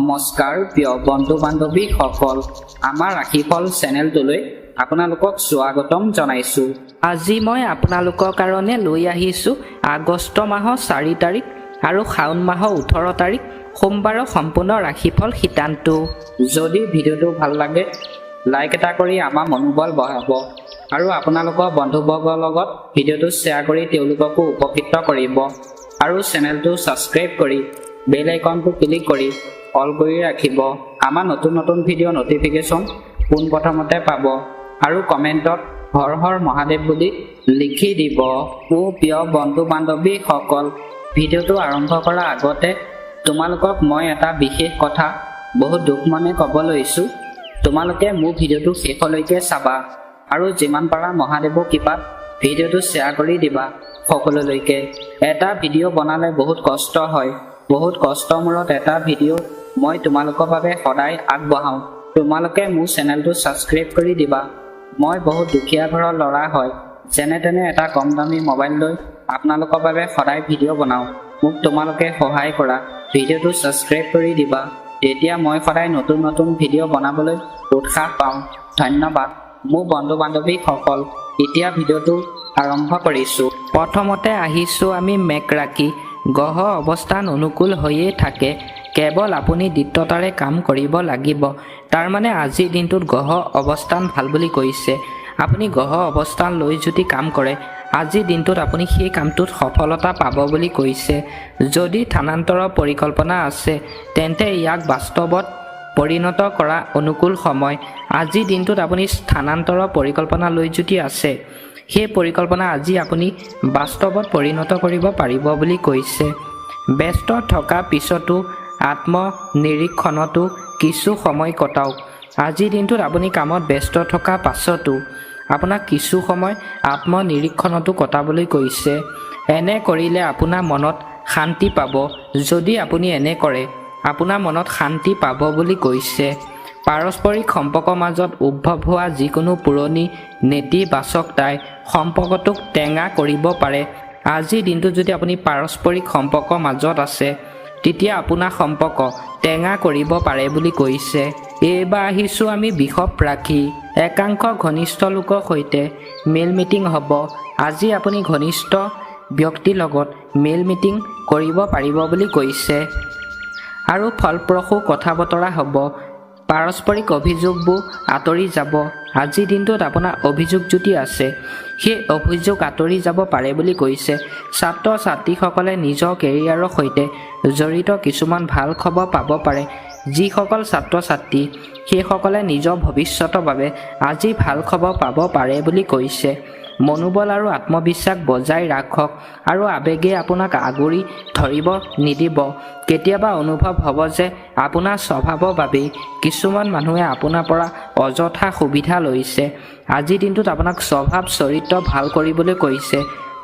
নমস্কাৰ প্ৰিয় বন্ধু বান্ধৱীসকল, আমাৰ ৰাশিফল চেনেলটোলৈ আপোনালোকক স্বাগতম জনাইছোঁ। আজি মই আপোনালোকৰ কাৰণে লৈ আহিছোঁ আগষ্ট মাহৰ 4 তাৰিখ আৰু শাওণ মাহৰ 18 তাৰিখ সোমবাৰৰ সম্পূৰ্ণ ৰাশিফল শিতানটো। যদি ভিডিঅ'টো ভাল লাগে, লাইক এটা কৰি আমাৰ মনোবল বঢ়াব আৰু আপোনালোকৰ বন্ধুবৰ্গৰ লগত ভিডিঅ'টো শ্বেয়াৰ কৰি তেওঁলোককো উপকৃত কৰিব আৰু চেনেলটো ছাবস্ক্ৰাইব কৰি বেল আইকনটো ক্লিক কৰি অল কৰি ৰাখিব। আমাৰ নতুন নতুন ভিডিঅ' ন'টিফিকেশ্যন পোনপ্ৰথমতে পাব আৰু কমেণ্টত হৰ হৰ মহাদেৱ বুলি লিখি দিব। মোৰ প্ৰিয় বন্ধু বান্ধৱীসকল, ভিডিঅ'টো আৰম্ভ কৰাৰ আগতে তোমালোকক মই এটা বিশেষ কথা বহুত দুখ মনে ক'ব লৈছোঁ। তোমালোকে মোৰ ভিডিঅ'টো শেষলৈকে চাবা আৰু যিমান পাৰা মহাদেৱৰ কৃপাত ভিডিঅ'টো শ্বেয়াৰ কৰি দিবা সকলোলৈকে। এটা ভিডিঅ' বনালে বহুত কষ্ট হয়। বহুত কষ্ট মূৰত এটা ভিডিঅ' মই তোমালোকৰ বাবে সদায় আগবঢ়াওঁ। তোমালোকে মোৰ চেনেলটো ছাবস্ক্ৰাইব কৰি দিবা। মই বহুত দুখীয়া ঘৰৰ ল'ৰা হয়, যেনে তেনে এটা কম দামী মোবাইল লৈ আপোনালোকৰ বাবে সদায় ভিডিঅ' বনাওঁ। মোক তোমালোকে সহায় কৰা, ভিডিঅ'টো ছাবস্ক্ৰাইব কৰি দিবা। তেতিয়া মই সদায় নতুন নতুন ভিডিঅ' বনাবলৈ উৎসাহ পাওঁ। ধন্যবাদ মোৰ বন্ধু বান্ধৱীসকল। এতিয়া ভিডিঅ'টো আৰম্ভ কৰিছোঁ। প্ৰথমতে আহিছোঁ আমি মেষ ৰাশি। গ্ৰহ অৱস্থান অনুকূল হৈয়ে থাকে, কেৱল আপুনি দৃঢ়তাৰে কাম কৰিব লাগিব। তাৰমানে আজিৰ দিনটোত গ্ৰহ অৱস্থান ভাল বুলি কৈছে। আপুনি গ্ৰহ অৱস্থান লৈ যদি কাম কৰে, আজিৰ দিনটোত আপুনি সেই কামটোত সফলতা পাব বুলি কৈছে। যদি স্থানান্তৰৰ পৰিকল্পনা আছে, তেন্তে ইয়াক বাস্তৱত পৰিণত কৰা অনুকূল সময়। আজিৰ দিনটোত আপুনি স্থানান্তৰৰ পৰিকল্পনা লৈ যদি আছে, সেই পৰিকল্পনা আজি আপুনি বাস্তৱত পৰিণত কৰিব পাৰিব বুলি কৈছে। ব্যস্ত থকা পিছতো আত্মনিৰীক্ষণতো কিছু সময় কটাওক। আজিৰ দিনটোত আপুনি কামত ব্যস্ত থকা পাছতো আপোনাক কিছু সময় আত্মনিৰীক্ষণতো কটাবলৈ কৈছে। এনে কৰিলে আপোনাৰ মনত শান্তি পাব। যদি আপুনি এনে কৰে, আপোনাৰ মনত শান্তি পাব বুলি কৈছে। পাৰস্পৰিক সম্পৰ্কৰ মাজত উদ্ভৱ হোৱা যিকোনো পুৰণি নেতিবাচকতাই সম্পৰ্কটোক টেঙা কৰিব পাৰে। আজিৰ দিনটোত যদি আপুনি পাৰস্পৰিক সম্পৰ্কৰ মাজত আছে, তেতিয়া আপোনাৰ সম্পৰ্ক টেঙা কৰিব পাৰে বুলি কৈছে। এইবাৰ আহিছোঁ আমি বৃষভ ৰাশি। একাংশ ঘনিষ্ঠ লোকৰ সৈতে মেল মিটিং হ'ব। আজি আপুনি ঘনিষ্ঠ ব্যক্তিৰ লগত মেল মিটিং কৰিব পাৰিব বুলি কৈছে আৰু ফলপ্ৰসূ কথা বতৰা হ'ব। পাৰস্পৰিক অভিযোগবোৰ আঁতৰি যাব। আজিৰ দিনটোত আপোনাৰ অভিযোগ যদি আছে, সেই অভিযোগ আঁতৰি যাব পাৰে বুলি কৈছে। ছাত্ৰ ছাত্ৰীসকলে নিজৰ কেৰিয়াৰৰ সৈতে জড়িত কিছুমান ভাল খবৰ পাব পাৰে। যিসকল ছাত্ৰ ছাত্ৰী, সেইসকলে নিজৰ ভৱিষ্যতৰ বাবে আজি ভাল খবৰ পাব পাৰে বুলি কৈছে। মনোবল আৰু আত্মবিশ্বাস বজাই ৰাখক আৰু আৱেগে আপোনাক আগুৰি ধৰিব নিদিব। কেতিয়াবা অনুভৱ হ'ব যে আপোনাৰ স্বভাৱৰ বাবেই কিছুমান মানুহে আপোনাৰ পৰা অযথা সুবিধা লৈছে। আজিৰ দিনটোত আপোনাক স্বভাৱ চৰিত্ৰ ভাল কৰিবলৈ কৈছে,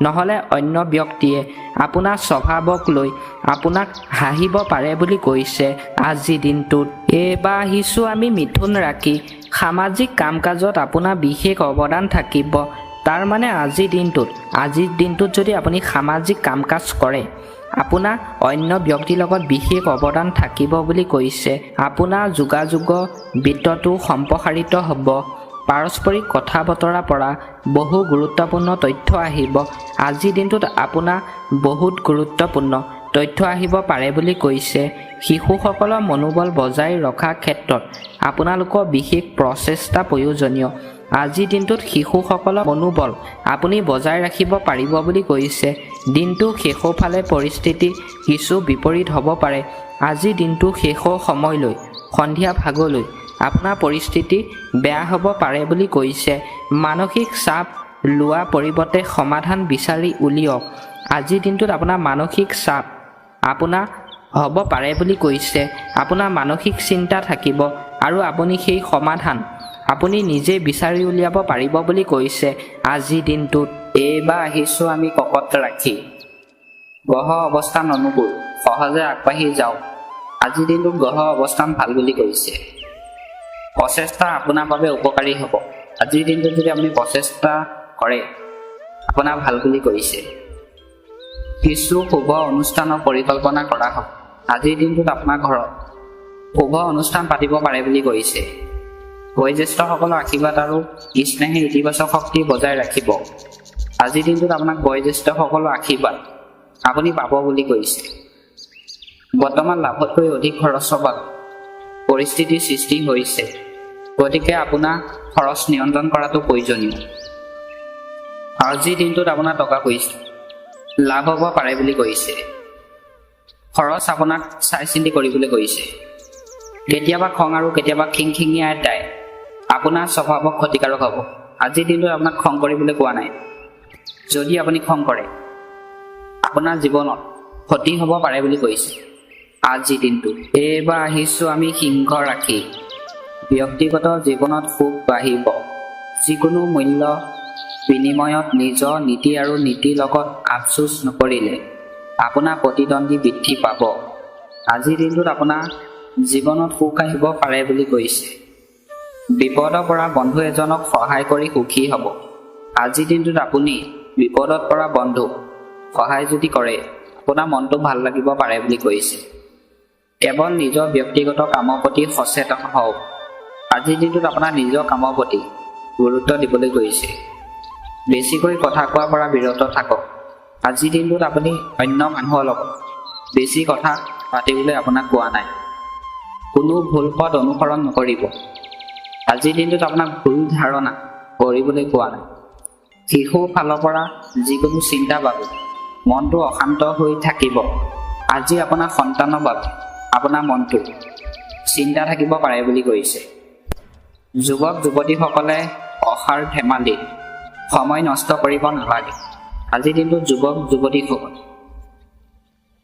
নহ'লে অন্য ব্যক্তিয়ে আপোনাৰ স্বভাৱক লৈ আপোনাক হাঁহিব পাৰে বুলি কৈছে আজিৰ দিনটোত। এইবাৰ আহিছোঁ আমি মিথুন ৰাশি। সামাজিক কাম কাজত আপোনাৰ বিশেষ অৱদান থাকিব। তাৰমানে আজিৰ দিনটোত যদি আপুনি সামাজিক কাম কাজ কৰে, আপোনাৰ অন্য ব্যক্তিৰ লগত বিশেষ অৱদান থাকিব বুলি কৈছে। আপোনাৰ যোগাযোগৰ বৃত্তটো সম্প্ৰসাৰিত হ'ব। পাৰস্পৰিক কথা বতৰাৰ পৰা বহু গুৰুত্বপূৰ্ণ তথ্য আহিব। আজিৰ দিনটোত আপোনাৰ বহুত গুৰুত্বপূৰ্ণ তথ্য আহিব পাৰে বুলি কৈছে। শিশুসকলৰ মনোবল বজাই ৰখাৰ ক্ষেত্ৰত আপোনালোকৰ বিশেষ প্ৰচেষ্টা প্ৰয়োজনীয়। আজিৰ দিনটোত শিশুসকলৰ মনোবল আপুনি বজাই ৰাখিব পাৰিব বুলি কৈছে। দিনটো শেষৰ ফালে পৰিস্থিতি কিছু বিপৰীত হ'ব পাৰে। আজিৰ দিনটো শেষৰ সময়লৈ, সন্ধিয়া ভাগলৈ আপোনাৰ পৰিস্থিতি বেয়া হ'ব পাৰে বুলি কৈছে। মানসিক চাপ লোৱাৰ পৰিৱৰ্তে সমাধান বিচাৰি উলিয়াওক। আজিৰ দিনটোত আপোনাৰ মানসিক চাপ আপোনাৰ হ'ব পাৰে বুলি কৈছে। আপোনাৰ মানসিক চিন্তা থাকিব আৰু আপুনি সেই সমাধান আপুনি নিজে বিচাৰি উলিয়াব পাৰিব বুলি কৈছে আজিৰ দিনটোত। এইবাৰ আহিছোঁ আমি কৰ্কট ৰাশি। গ্ৰহ অৱস্থান অনুকূল, সহজে আগবাঢ়ি যাওক। আজিৰ দিনটোত গ্ৰহ অৱস্থান ভাল বুলি কৈছে। প্ৰচেষ্টা আপোনাৰ বাবে উপকাৰী হ'ব। আজিৰ দিনটোত যদি আপুনি প্ৰচেষ্টা কৰে, আপোনাৰ ভাল বুলি কৈছে। কিছু শুভ অনুষ্ঠানৰ পৰিকল্পনা কৰা হ'ব। আজিৰ দিনটোত আপোনাৰ ঘৰত শুভ অনুষ্ঠান পাতিব পাৰে বুলি কৈছে। বয়োজ্যেষ্ঠসকলৰ আশীৰ্বাদ আৰু স্নেহে ইতিবাচক শক্তি বজাই ৰাখিব। আজিৰ দিনটোত আপোনাক বয়োজ্যেষ্ঠসকলৰ আশীৰ্বাদ আপুনি পাব বুলি কৈছে। বৰ্তমান লাভতকৈ অধিক খৰচৰ বাবে পৰিস্থিতিৰ সৃষ্টি হৈছে, গতিকে আপোনাৰ খৰচ নিয়ন্ত্ৰণ কৰাটো প্ৰয়োজনীয়। আজিৰ দিনটোত আপোনাৰ টকা পইচা লাভ হ'ব পাৰে বুলি কৈছে। খৰচ আপোনাক চাই চিন্তি কৰিবলৈ কৈছে। কেতিয়াবা খং আৰু কেতিয়াবা খিংখিঙীয়া এটাই আপোনাৰ স্বভাৱক ক্ষতিকাৰক হ'ব। আজিৰ দিনটোত আপোনাক খং কৰিবলৈ কোৱা নাই। যদি আপুনি খং কৰে, আপোনাৰ জীৱনত ক্ষতি হ'ব পাৰে বুলি কৈছে আজিৰ দিনটো। এইবাৰ আহিছোঁ আমি সিংহ ৰাশি। ব্যক্তিগত জীৱনত সুখ বাঢ়িব। যিকোনো মূল্য বিনিময়ত নিজৰ নীতি আৰু নীতিৰ লগত আফচোচ নকৰিলে আপোনাৰ প্ৰতিদ্বন্দ্বী বৃদ্ধি পাব। আজিৰ দিনটোত আপোনাৰ জীৱনত সুখ আহিব পাৰে বুলি কৈছে। বিপদৰ পৰা বন্ধু এজনক সহায় কৰি সুখী হ'ব। আজিৰ দিনটোত আপুনি বিপদত পৰা বন্ধুক সহায় যদি কৰে, আপোনাৰ মনটো ভাল লাগিব পাৰে বুলি কৈছে। কেৱল নিজৰ ব্যক্তিগত কামৰ প্ৰতি সচেতন হওক। আজিৰ দিনটোত আপোনাৰ নিজৰ কামৰ প্ৰতি গুৰুত্ব দিবলৈ কৈছে। বেছিকৈ কথা কোৱাৰ পৰা বিৰত থাকক। আজিৰ দিনটোত আপুনি অন্য মানুহৰ লগত বেছি কথা পাতিবলৈ আপোনাক কোৱা নাই। কোনো ভুল পথ অনুসৰণ নকৰিব। আজিৰ দিনটোত আপোনাক ভুল ধাৰণা কৰিবলৈ কোৱা নাই। শিশুৰ ফালৰ পৰা যিকোনো চিন্তাৰ বাবে মনটো অশান্ত হৈ থাকিব। আজি আপোনাৰ সন্তানৰ বাবে আপোনাৰ মনটো চিন্তা থাকিব পাৰে বুলি কৈছে। যুৱক যুৱতীসকলে অসাৰ ধেমালিত সময় নষ্ট কৰিব নালাগে। আজিৰ দিনটোত যুৱক যুৱতীসকল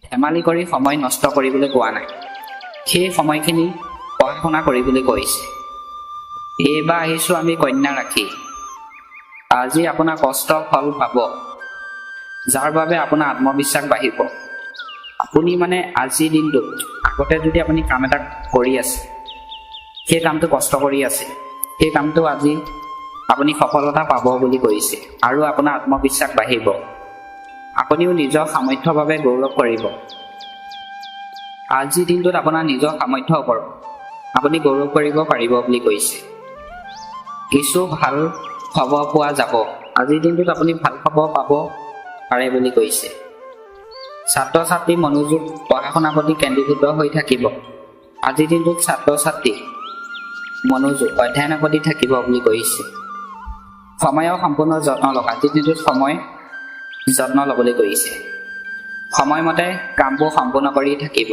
ধেমালি কৰি সময় নষ্ট কৰিবলৈ কোৱা নাই। সেই সময়খিনি পঢ়া শুনা কৰিবলৈ কৈছে। এইবাৰ আহিছোঁ আমি কন্যা ৰাশি। আজি আপোনাৰ কষ্ট ফল পাব, যাৰ বাবে আপোনাৰ আত্মবিশ্বাস বাঢ়িব। আপুনি মানে আজিৰ দিনটোত আগতে যদি আপুনি কাম এটা কৰি আছে, সেই কামটো কষ্ট কৰি আছে, সেই কামটো আজি আপুনি সফলতা পাব বুলি কৈছে আৰু আপোনাৰ আত্মবিশ্বাস বাঢ়িব। আপুনিও নিজৰ সামৰ্থ্যৰ বাবে গৌৰৱ কৰিব। আজিৰ দিনটোত আপোনাৰ নিজৰ সামৰ্থ্যৰ ওপৰত আপুনি গৌৰৱ কৰিব পাৰিব বুলি কৈছে। কিছু ভাল খবৰ পোৱা যাব। আজিৰ দিনটোত আপুনি ভাল খবৰ পাব পাৰে বুলি কৈছে। ছাত্ৰ ছাত্ৰী মনোযোগ পঢ়া শুনাৰ প্ৰতি কেন্দ্ৰীভূত হৈ থাকিব। আজিৰ দিনটোত ছাত্ৰ ছাত্ৰী মনোযোগ অধ্যয়নৰ প্ৰতি থাকিব বুলি কৈছে। সময়ৰ সম্পূৰ্ণ যত্ন লওক। আজিৰ দিনটোত সময় যত্ন ল'বলৈ কৈছে। সময়মতে কামবোৰ সম্পূৰ্ণ কৰি থাকিব।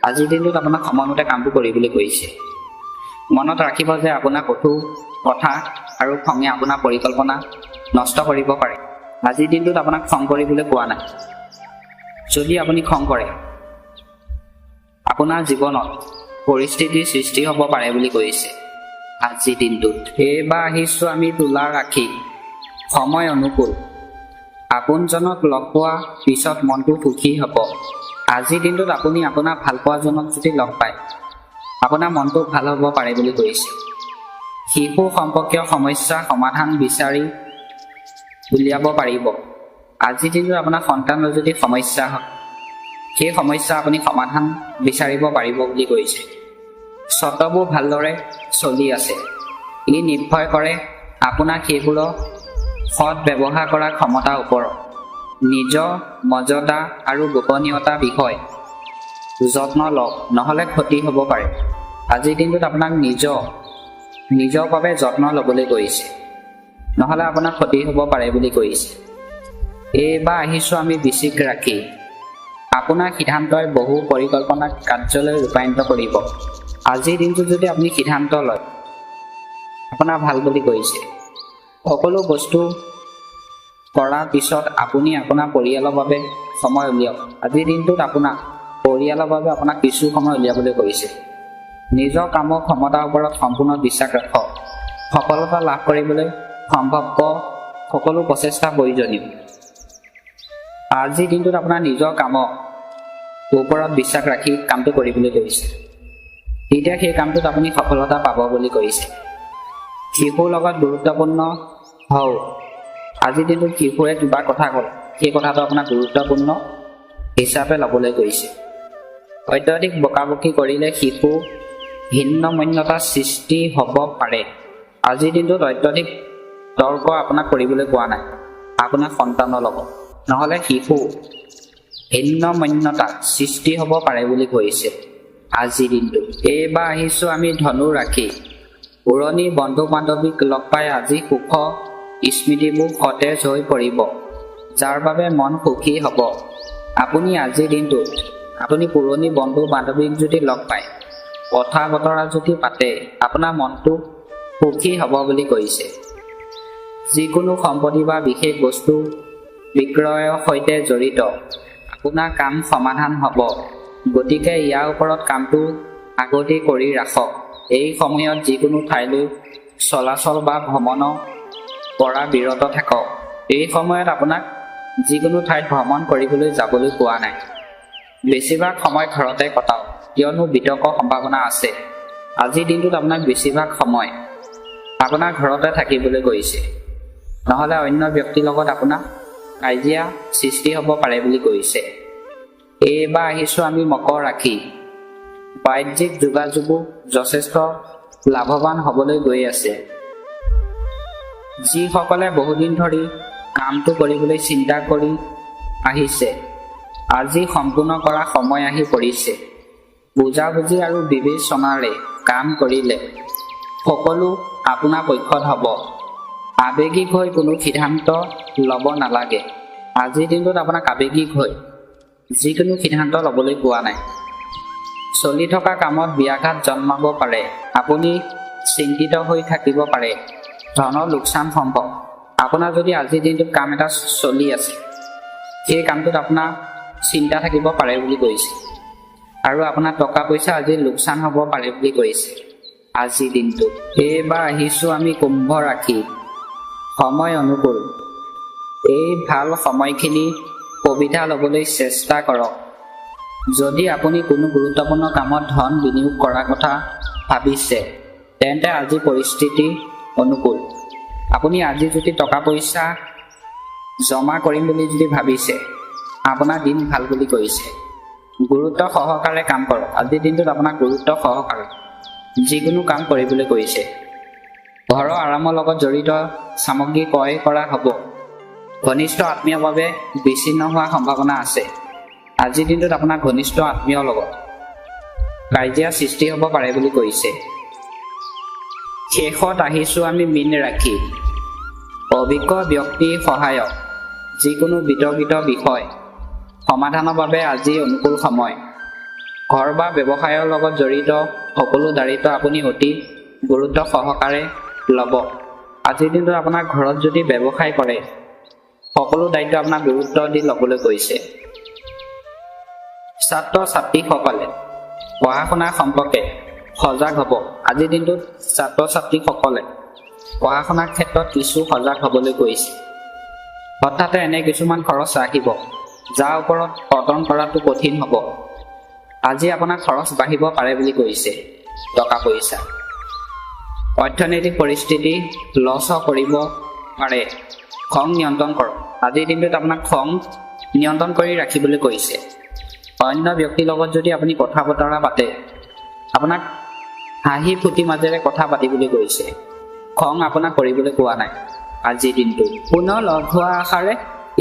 আজিৰ দিনটোত আপোনাক সময়মতে কামবোৰ কৰিবলৈ কৈছে। মনত ৰাখিব যে আপোনাৰ কঠোৰ কথা আৰু খঙে আপোনাৰ পৰিকল্পনা নষ্ট কৰিব পাৰে। আজিৰ দিনটোত আপোনাক খং কৰিবলৈ কোৱা নাই। যদি আপুনি খং কৰে, আপোনাৰ জীৱনত পৰিস্থিতিৰ সৃষ্টি হ'ব পাৰে বুলি কৈছে আজিৰ দিনটোত। এইবাৰ আহিছোঁ আমি তুলা ৰাশি। সময় অনুকূল। আপোনজনক লগ পোৱা পিছত মনটো সুখী হ'ব। আজিৰ দিনটোত আপুনি আপোনাৰ ভালপোৱাজনক যদি লগ পায়, আপোনাৰ মনটো ভাল হ'ব পাৰে বুলি কৈছে। শিশু সম্পৰ্কীয় সমস্যা সমাধান বিচাৰি উলিয়াব পাৰিব। আজিৰ দিনটোত আপোনাৰ সন্তানৰ যদি সমস্যা হয়, সেই সমস্যা আপুনি সমাধান বিচাৰিব পাৰিব বুলি কৈছে। চৰ্তবোৰ ভালদৰে চলি আছে। ই নিৰ্ভৰ কৰে আপোনাৰ সেইবোৰৰ সৎ ব্যৱহাৰ কৰাৰ ক্ষমতাৰ ওপৰত। নিজৰ মৰ্যাদা আৰু গোপনীয়তাৰ বিষয়ে যত্ন লওক, নহ'লে ক্ষতি হ'ব পাৰে। আজিৰ দিনটোত আপোনাক নিজৰ নিজৰ বাবে যত্ন ল'বলৈ কৈছে, নহ'লে আপোনাৰ ক্ষতি হ'ব পাৰে বুলি কৈছে। এইবাৰ আহিছোঁ আমি বৃশ্চিক ৰাশি। আপোনাৰ সিদ্ধান্তই বহু পৰিকল্পনাক কাৰ্যলৈ ৰূপায়িত কৰিব। আজিৰ দিনটোত যদি আপুনি সিদ্ধান্ত লয়, আপোনাৰ ভাল বুলি কৈছে। সকলো বস্তু কৰাৰ পিছত আপুনি আপোনাৰ পৰিয়ালৰ বাবে সময় উলিয়াওক। আজিৰ দিনটোত আপোনাক পৰিয়ালৰ বাবে আপোনাক কিছু সময় উলিয়াবলৈ কৈছে। নিজৰ কামৰ ক্ষমতাৰ ওপৰত সম্পূৰ্ণ বিশ্বাস ৰাখক। সফলতা লাভ কৰিবলৈ সম্ভৱপৰ সকলো প্ৰচেষ্টা প্ৰয়োজনীয়। আজিৰ দিনটোত আপোনাৰ নিজৰ কামৰ ওপৰত বিশ্বাস ৰাখি কামটো কৰিবলৈ কৈছে। তেতিয়া সেই কামটোত আপুনি সফলতা পাব বুলি কৈছে। শিশুৰ লগত গুৰুত্বপূৰ্ণ হওক। আজিৰ দিনটোত শিশুৱে কিবা কথা ক'লে, সেই কথাটো আপোনাক গুৰুত্বপূৰ্ণ হিচাপে ল'বলৈ কৈছে। অত্যধিক বকাবকি কৰিলে শিশু হীনমন্যতা সৃষ্টি হ'ব পাৰে। আজিৰ দিনটোত অত্যধিক তৰ্ক আপোনাক কৰিবলৈ কোৱা নাই আপোনাৰ সন্তানৰ লগত, নহ'লে শিশু হীনমন্যতা সৃষ্টি হ'ব পাৰে বুলি কৈছে আজিৰ দিনটোত। এইবাৰ আহিছোঁ আমি ধনু ৰাশি। পুৰণি বন্ধু বান্ধৱীক লগ পাই আজি সুখ স্মৃতিবোৰ সতেজ হৈ পৰিব, যাৰ বাবে মন সুখী হ'ব। আপুনি আজিৰ দিনটোত আপুনি পুৰণি বন্ধু বান্ধৱীক যদি লগ পায়, কথা বতৰা যদি পাতে, আপোনাৰ মনটো সুখী হ'ব বুলি কৈছে। যিকোনো সম্পত্তি বা বিশেষ বস্তু বিক্ৰয়ৰ সৈতে জড়িত আপোনাৰ কাম সমাধান হ'ব, গতিকে ইয়াৰ ওপৰত কামটো আগতেই কৰি ৰাখক। এই সময়ত যিকোনো ঠাইলৈ চলাচল বা ভ্ৰমণৰ পৰা বিৰত থাকক। এই সময়ত আপোনাক যিকোনো ঠাইত ভ্ৰমণ কৰিবলৈ যাবলৈ কোৱা নাই। বেছিভাগ সময় ঘৰতে কটাওক, কিয়নো বিতৰ্কৰ সম্ভাৱনা আছে। আজিৰ দিনটোত আপোনাক বেছিভাগ সময় আপোনাৰ ঘৰতে থাকিবলৈ কৈছে, নহ'লে অন্য ব্যক্তিৰ লগত আপোনাৰ কাজিয়া সৃষ্টি হ'ব পাৰে বুলি কৈছে। এইবাৰ আহিছোঁ আমি মকৰ ৰাশি। বাহ্যিক যোগাযোগো যথেষ্ট লাভৱান হ'বলৈ গৈ আছে। যিসকলে বহুদিন ধৰি কামটো কৰিবলৈ চিন্তা কৰি আহিছে, আজি সম্পূৰ্ণ কৰা সময় আহি পৰিছে। বুজাবুজি আৰু বিবেচনাৰে কাম কৰিলে সকলো আপোনাৰ পক্ষত হ'ব। আৱেগিক হৈ কোনো সিদ্ধান্ত ল'ব নালাগে। আজিৰ দিনটোত আপোনাক আৱেগিক হৈ যিকোনো সিদ্ধান্ত ল'বলৈ কোৱা নাই। চলি থকা কামত ব্যাঘাত জন্মাব পাৰে। আপুনি চিন্তিত হৈ থাকিব পাৰে। ধনৰ লোকচান সম্ভৱ। আপোনাৰ যদি আজিৰ দিনটোত কাম এটা চলি আছে, সেই কামটোত আপোনাৰ চিন্তা থাকিব পাৰে বুলি কৈছে আৰু আপোনাৰ টকা পইচা আজি লোকচান হ'ব পাৰে বুলি কৈছে আজিৰ দিনটোত। এইবাৰ আহিছোঁ আমি কুম্ভ ৰাশি। সময় অনুকূল। এই ভাল সময়খিনি সুবিধা ল'বলৈ চেষ্টা কৰক। যদি আপুনি কোনো গুৰুত্বপূৰ্ণ কামত ধন বিনিয়োগ কৰাৰ কথা ভাবিছে, তেন্তে আজি পৰিস্থিতি অনুকূল। আপুনি আজি যদি টকা পইচা জমা কৰিম বুলি যদি ভাবিছে, আপোনাৰ দিন ভাল বুলি কৈছে। গুৰুত্ব সহকাৰে কাম কৰক। আজিৰ দিনটোত আপোনাক গুৰুত্ব সহকাৰে যিকোনো কাম কৰিবলৈ কৈছে। ঘৰৰ আৰামৰ লগত জড়িত সামগ্ৰী ক্ৰয় কৰা হ'ব। ঘনিষ্ঠ আত্মীয়ৰ বাবে বিচ্ছিন্ন হোৱাৰ সম্ভাৱনা আছে। আজিৰ দিনটোত আপোনাৰ ঘনিষ্ঠ আত্মীয়ৰ লগত কাজিয়া সৃষ্টি হ'ব পাৰে বুলি কৈছে। শেষত আহিছোঁ আমি মীন ৰাশি। অভিজ্ঞ ব্যক্তিৰ সহায়ত যিকোনো বিতৰ্কিত বিষয় সমাধানৰ বাবে আজি অনুকূল সময়। ঘৰ বা ব্যৱসায়ৰ লগত জড়িত সকলো দায়িত্ব আপুনি অতি গুৰুত্ব সহকাৰে ল'ব। আজিৰ দিনটোত আপোনাৰ ঘৰত যদি ব্যৱসায় কৰে, সকলো দায়িত্ব আপোনাক গুৰুত্ব দি ল'বলৈ কৈছে। ছাত্ৰ ছাত্ৰীসকলে পঢ়া শুনা সম্পৰ্কে সজাগ হ'ব। আজিৰ দিনটোত ছাত্ৰ ছাত্ৰীসকলে পঢ়া শুনাৰ ক্ষেত্ৰত কিছু সজাগ হ'বলৈ কৈছে। হঠাতে এনে কিছুমান খৰচ আহিব, যাৰ ওপৰত কৰ্তন কৰাটো কঠিন হ'ব। আজি আপোনাৰ খৰচ বাঢ়িব পাৰে বুলি কৈছে। টকা পইচা, অৰ্থনৈতিক পৰিস্থিতি লছ কৰিব পাৰে। খং নিয়ন্ত্ৰণ কৰক। আজিৰ দিনটোত আপোনাক খং নিয়ন্ত্ৰণ কৰি ৰাখিবলৈ কৈছে। অন্য ব্যক্তিৰ লগত যদি আপুনি কথা বতৰা পাতে, আপোনাক হাঁহি ফূৰ্তিৰ মাজেৰে কথা পাতিবলৈ কৈছে। খং আপোনাক কৰিবলৈ কোৱা নাই আজিৰ দিনটো। পুনৰ লগ হোৱাৰ আশাৰে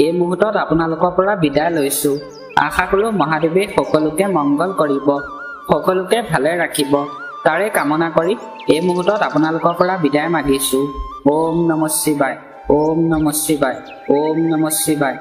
এই মুহূৰ্তত আপোনালোকৰ পৰা বিদায় লৈছোঁ। আশা কৰোঁ মহাদেৱে সকলোকে মংগল কৰিব, সকলোকে ভালে ৰাখিব, তাৰে কামনা কৰি এই মুহূৰ্তত আপোনালোকৰ পৰা বিদায় মাগিছোঁ। ওম নম শিৱায়, ওম নম শিৱায়, ওম নম শিৱায়।